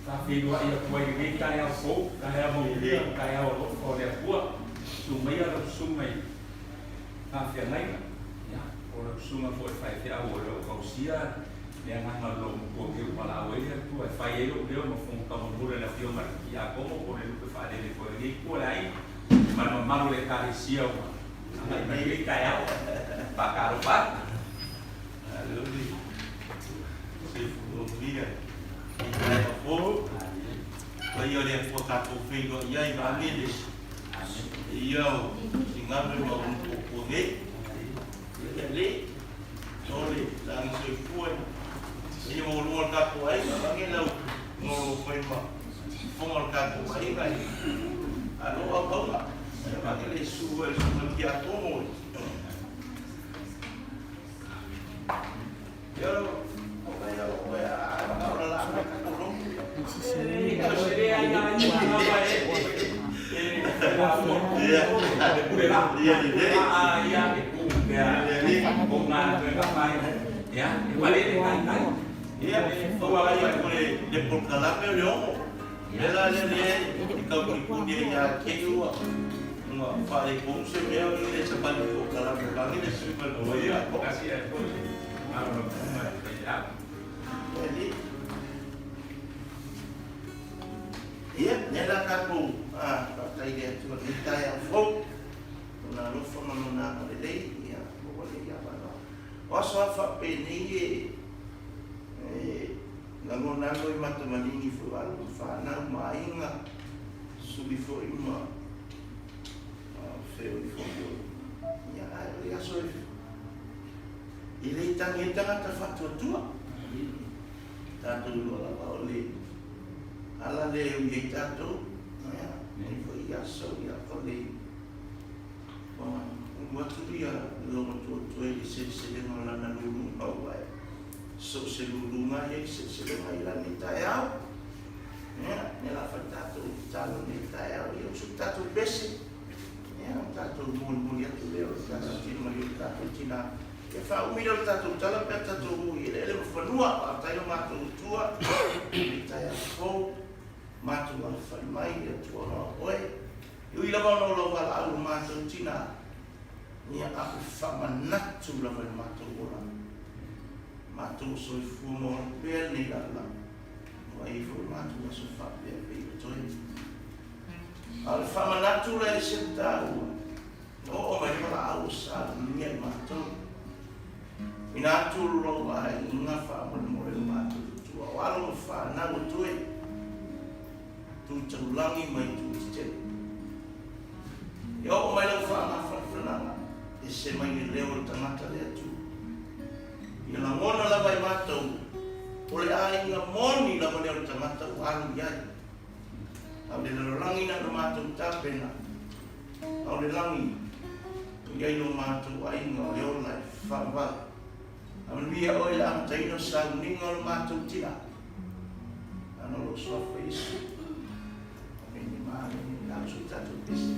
Faafeiloai atu ai i lenei taeao fou, taeao manuia, taeao alofa o le Atua. Susu maia lau susuga i faafeagaiga, ia, po o lau susuga foi i le faifeau o lo o tausia le agaga o lo o matua keu valaau ai le Atua e fai ai lou leo ma fofoga taumolimoli o le Afioga i le Tiakono po o le lupe faalele foi o lenei itu o le aiga ma le mamalu o le Ekalesia ua agai mai i lenei taeao. Faatalofa atu. Soifua i taeao fou. Paia o le Atua tatou feiloai ai vaeane le ia o Sigame ma ona puapua nei. Ia le alii, o le lagi soifua i ia maualuga o le tatou aiga, vaeane lau nofo fai ma fofoga o le tatou aiga i alo auauna. Vaeane le susu ai le susuga i le tiakono. Le polokalame o le ono, le la lea lea i tau pulipuli ai ia te ua ua faaletonu se mea o le savali polokalame vage le sui mai le ia. Ia, lea la tatou faafetai i le Atua i lenei taeao fou, Lona alofa ma Lona agalelei, ia maua le avanoa. O aso lava faapenei e lagona ai foi mata maligi foi o alo ma fanau ma aiga, sui foi ma feoi foi o ia, ae o le aso e E le tagi ai tagata faatuatua. Tatou iloa lava o le ala lea e ui ai tatou, ia, nei foi i aso, ia, o le ua ulu atu ia le lomatuatua i le seleselega o lana luluga, ua e so o se luluga ia i seleselega i lana i taeao. Ia, ne la fai tatou tatalo nei taeao, ia usu tatou pese. Ia, o tatou molimoli atu lea o le tatou tino mai o le tatou tina. Ia faaumi lea o le tatou tala pe a tatou o i eleele ma fanua. Faafetai lo matou Atua i le taeao fou, matou alafai mai le Atua ona o oe. E ui lava ona o lau valaau i lo matou tina, ia a e faamanatu lava i lo matou ola. Matou o soifua ma ola pea lenei lalolagi. Ua i ai foi lo matou aso faapea pei o toe. A o le faamanatu lea i se taua, na oo mai le valaau o Salunia i matou. Ina atu lou aiga faamolemole le matou tua, o alo ma fanau o toe, tu taulagi mai tu tetele. Ia oo mai lau faamafanafanaga, ese mai le leo o le tagata le Atua. Ia lagona lava e matou, o le aiga moni lava lea o le tagata ua alu i ai. A o le lalolagi na o matou tapena, a o le lagi o i ai lo matou aiga o le ola e faavavau. A manuia oe i le amataina o sauniga o lo matou tina, ana o lou suafa Iesu. Amene ma amene. La usu i tatou pese.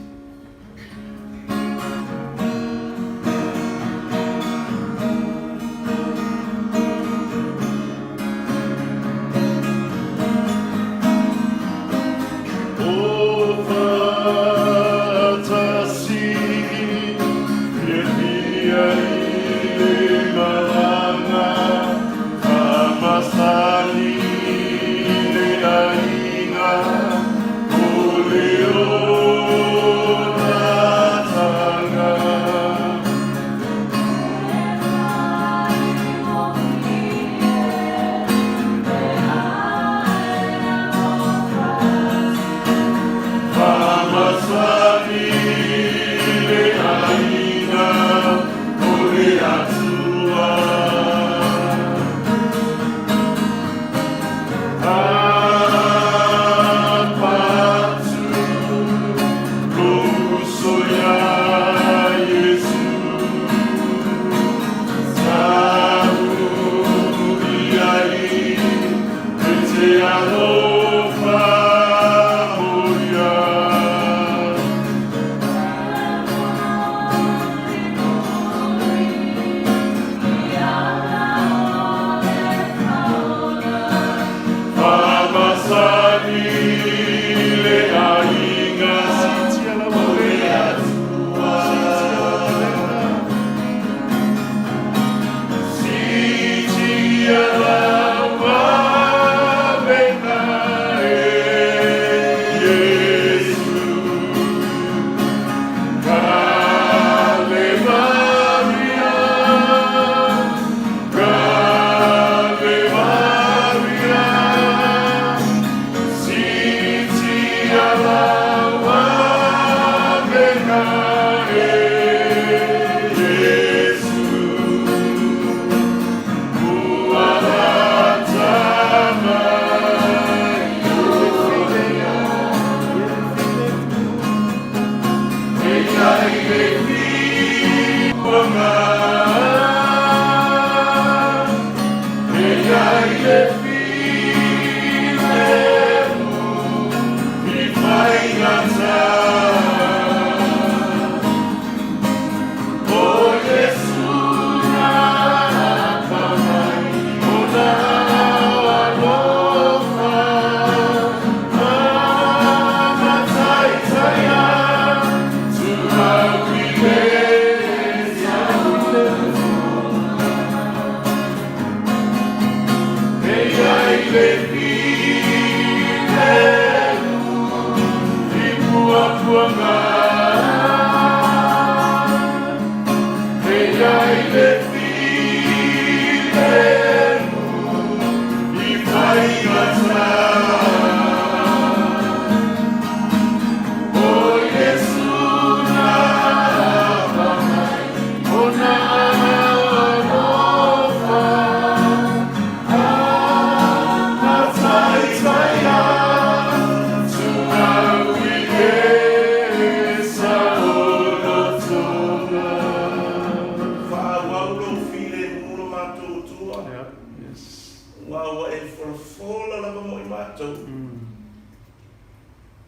matou.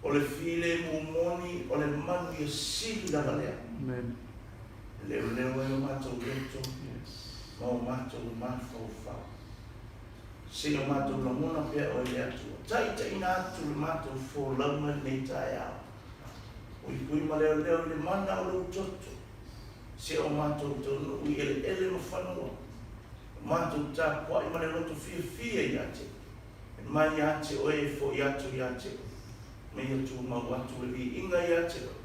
O le filemu moni o le manuia sili lava lea. E leoleo ai o matou loto ma o matou mafaufau. Se i o matou lagona pea Oe le Atua. Taitaiina atu le matou folauga i lenei taeao. Puipui ma leoleo i le mana o Lou toto. Se o matou taunuu i eleele ma fanua. O matou tapuai ma le loto fiafia ia te E mai ia te Oe e foi atu ia te Oe. Ma ia tumau atu le viiga ia te Oe,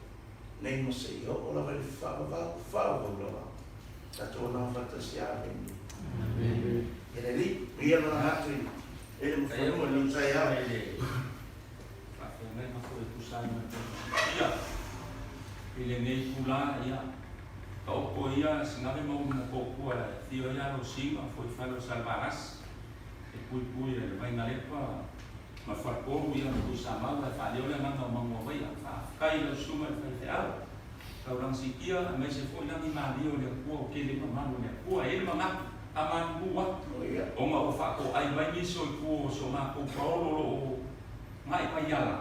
nei ma seia oo lava i le faavavau, faavavau lava. Tatou alaga faatasi. Amene. E le Alii, ia lona atu i ele ma fanua i lenei taeao. Faafeagaiga foi e tusa ai ma le Ia, i lenei itula, ia, taoto ia sinave ma ulu motootua e afio ai Alosina foi fale o Salevalasi e puipui e le Vainalepa ma le Faletolu ia ma Tuisamau ae faaleo le agaga o Manuavaia. Faafetai i lau susuga i le faifeau taulaga siitia aemaise foi lagi malie o le Atua o tele mamalu o le Atua. E i ai le manatu faamalulu atu ona ua faatoai mai nisi o itu o si o matou paolo o lo o ga'i mai ala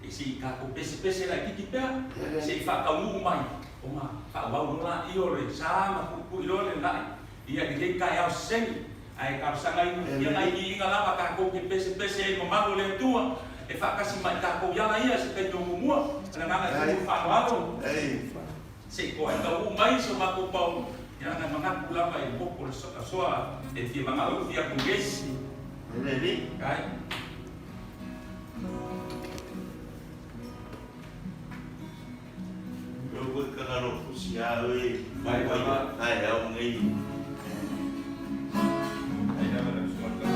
e se i tatou pesepese laititi pea se i faataunuu mai ona faaauau loa laia o le sa ma tuitui loa le la'i ia i lenei taeao sesegi. Ae talosagaina ia nai viiga lava tatou te pesepese ai i mamalu o le Atua e faatasi ma i tatou i ala ia i se taimi o muamua. O le agaga e tumu i faaaloalo se i toai taunuu mai si o matou paolo, ia na manatu lava i le motu o le soa e fia manao i ufi atu i esi. Kai. Mai lava. Ai lava lau suaga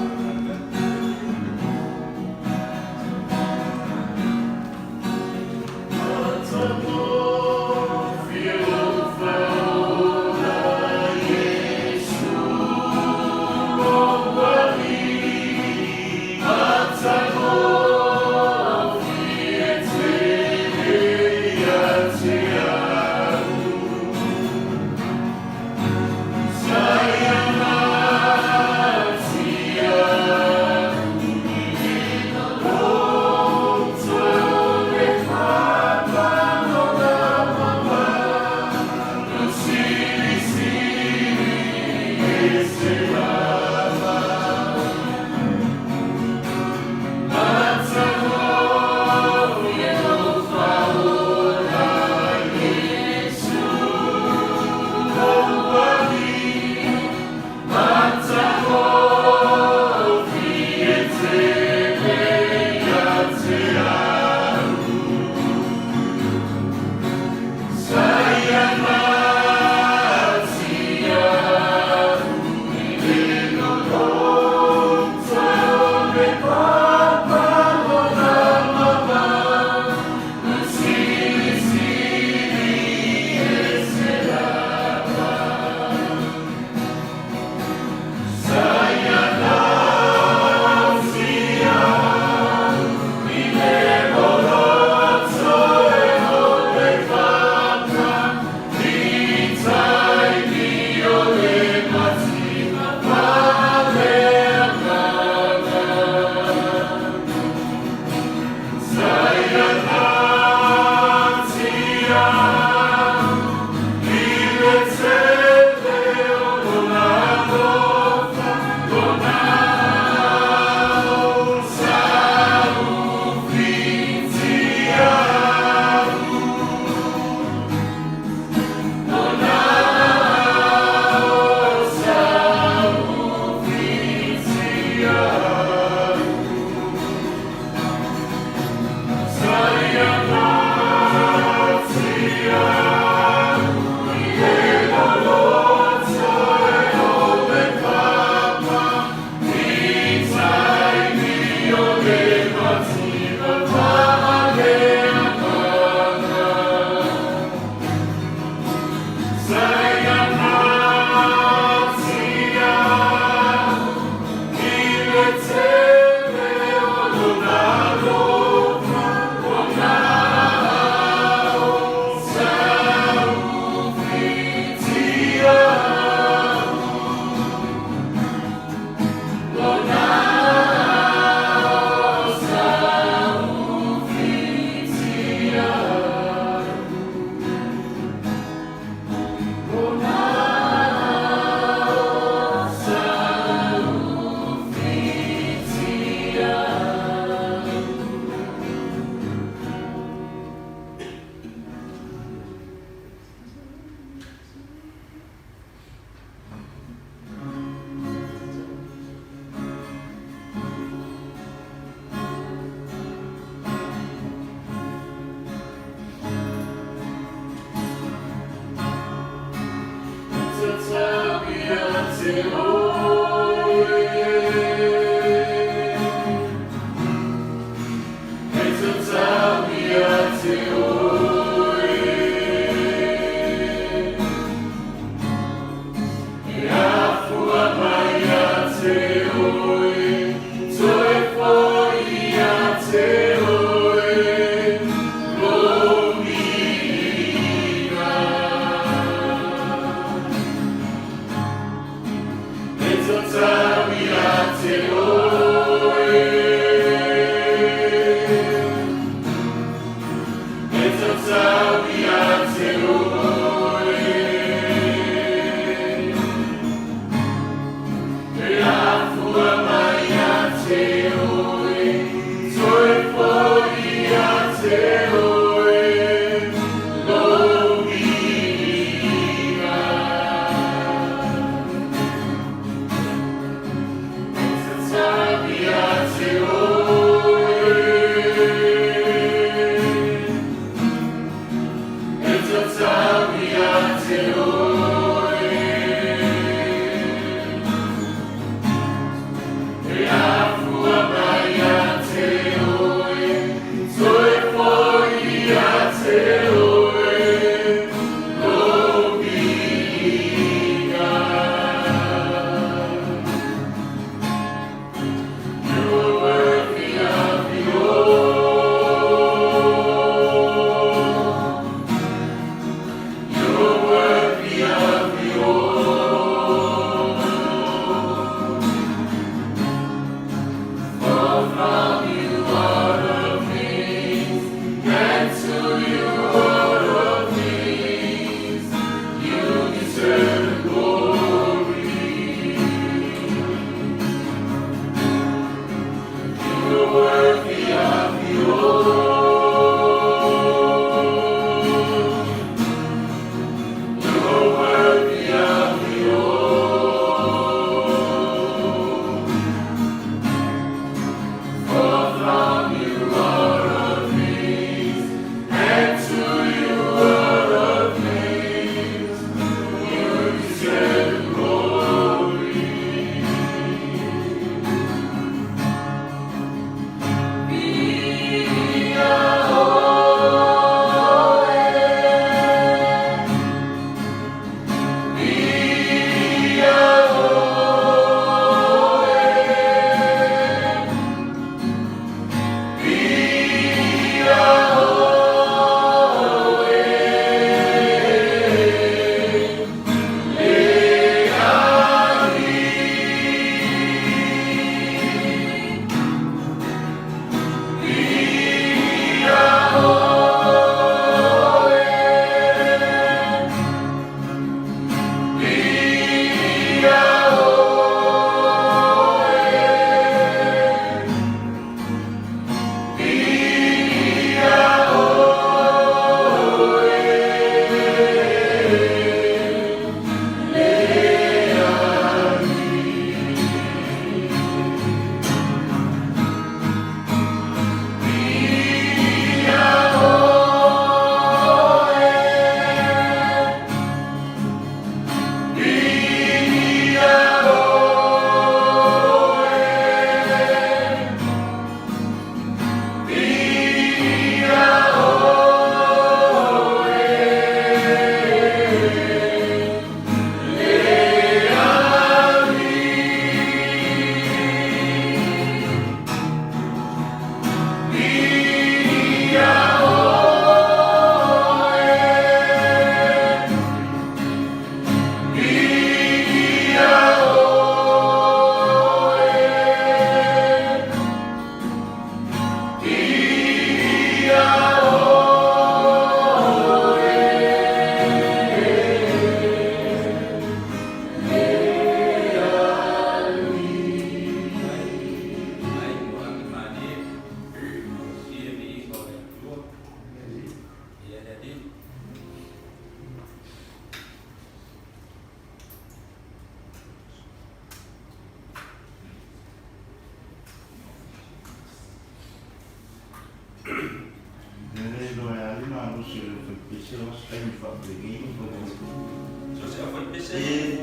Le iloa ai le malosi o le aufaipisinisi, o se taimi faapenei ma So se aufaipese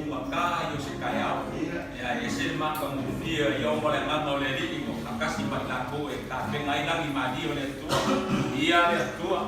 ma i o se taeao. Ia, e ese le matagofie ia o ma le agaga o le Alii ua faatasi ma i latou e tapena ai lagimalie o le Atua. Ia le Atua.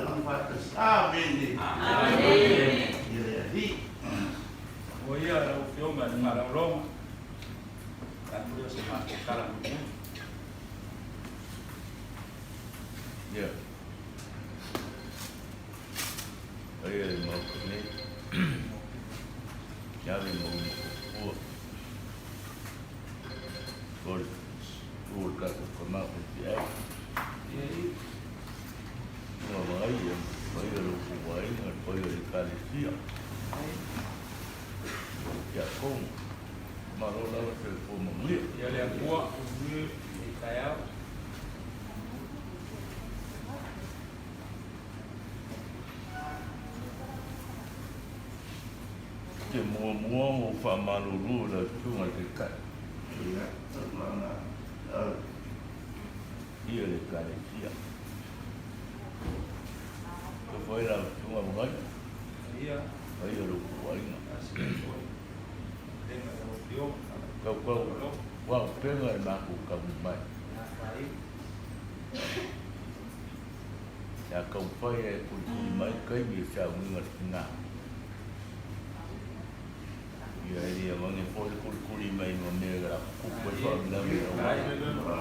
lagi faatasi. Amene. Ia le Alii. O ia lau Afioga i le malologa, tatou lea o se matou tala mulimuli. Ia. Paia i le Maota nei, e ave ma uma fuafua. O le tu o le tatou tama faifeau. Ua vaai ia, paia o le outou aiga, le paia o le Ekalesia. Ia Kongo, malo lava soifua manuia. Ia le Atua, i taeao. Te muamua ona ou faamalulu i lau Susuga i le Taitai. Ia, tautuana au. Ia le Ekalesia. Tofa ai lau Susuga Magai. Ia. Paia o le outou aiga. Asi foi. Lenga lau Afioga. Tautau vaopega i le matou taunuu mai. Ia taumafai e kulikuli mai taimi e sauniga le tina. Ia e le avane foi le kulikuli mai ma mea e tutupu ai faalavelave i auala.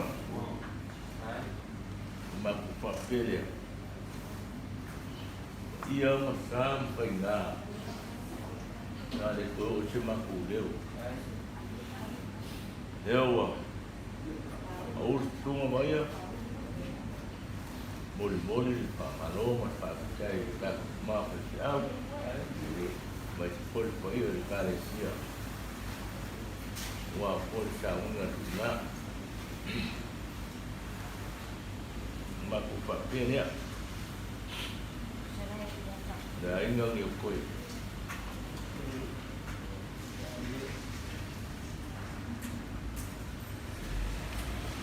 O matou faapea lea, ia ma sa ma faiga, sa le toe oo se matou leo. Lea ua aulu susuga mai ia, molimoli le faamalo ma le faafetai i le tatou tama faifeau, aemaise foi le paia o le Ekalesia, aua foi le saunoaga a tina. O matou faapea lea, le aiga lenei o toe.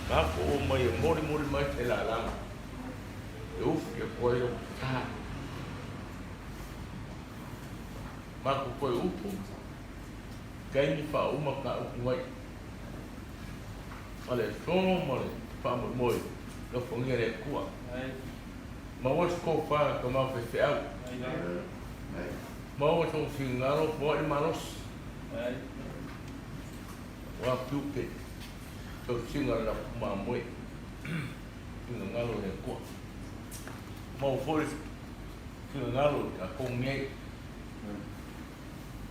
Matou oo mai e molimoli mai se lalaga e ufi atu ai lou sa. Matou toe upu, taimi faauma ka upu mai. Ma le solo ma le faamoemoe, alofagia le Atua. Maua se tofa e tama faifeau. Maua sou finagalo foai le malosi. Ua tiute tausiga o le lafu mamoe, finagalo o le Atua. Maua foi le finagalo i tatou nei,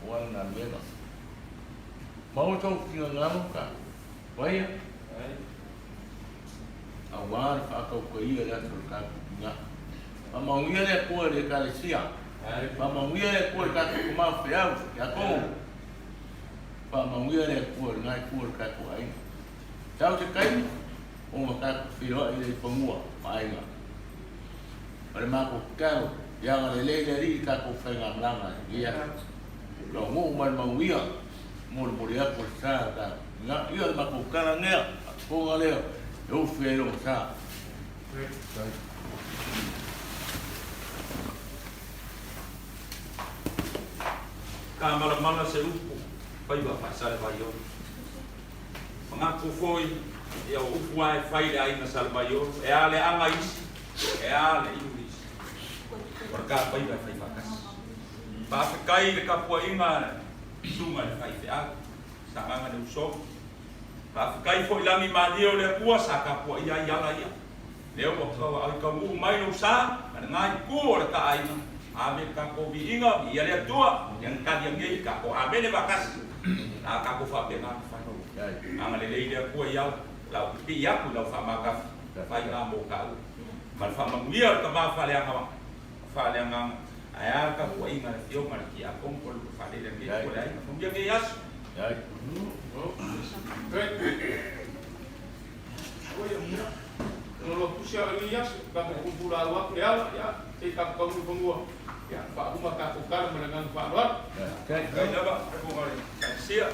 aua le galuega. Maua sou finagalo ka vaia, aua le faatautaia i le aso o le tatou tina. Faamanuia le Atua i le Ekalesia. Faamanuia le Atua i le tatou tama feau ia Togo. Faamanuia le Atua i lena itu o le tatou aiga. Tau se taimi ona tatou feiloai lea i fanua ma aiga. O le matou tatalo, ia agalelei le Alii i le tatou faigamalaga i lenei aso. Taunuu ma le manuia, molimoli atu le sa o tatou tina. Ia o le matou tala lea, faafofoga lea e ufi ai lona sa. Ka malamala se upu faiva faa-Salevaiolo. Manatu foi ia o upu lava e fai i le aiga Salevaiolo, e a le aga isi, e a le inu isi, o le ka faiva e fai faatasi. Faafetai i le tapuaiga a le susuga i le faifeau, Sagaga le Usoga. Faafetai foi i lagimalie o le Atua sa tapuaia ai ala ia. Lea ua taunuu mai lou sa ma lena itu o le ta aiga, ave le tatou viiga, viia le Atua, ia na tali anei i tatou. Amene faatasi. A tatou faapena ona fai. Agalelei le Atua i au, lau pipii atu i lau faamatafi, faiga mo taua. Ma le faamanuia o le tama faaleagaga, faaleagaga, ae a le tapuaiga a le Afioga i le Tiakono po o le Faalele anei po o le aiga. Manuia lenei aso. Lolo tusi au i aso, tatou pulapula atu le ala, ia, se i tatou taunuu i fanua, ia, faauma tatou tala ma le agaga faaaloalo. Faafetai lava, Fofoga o le Ekalesia.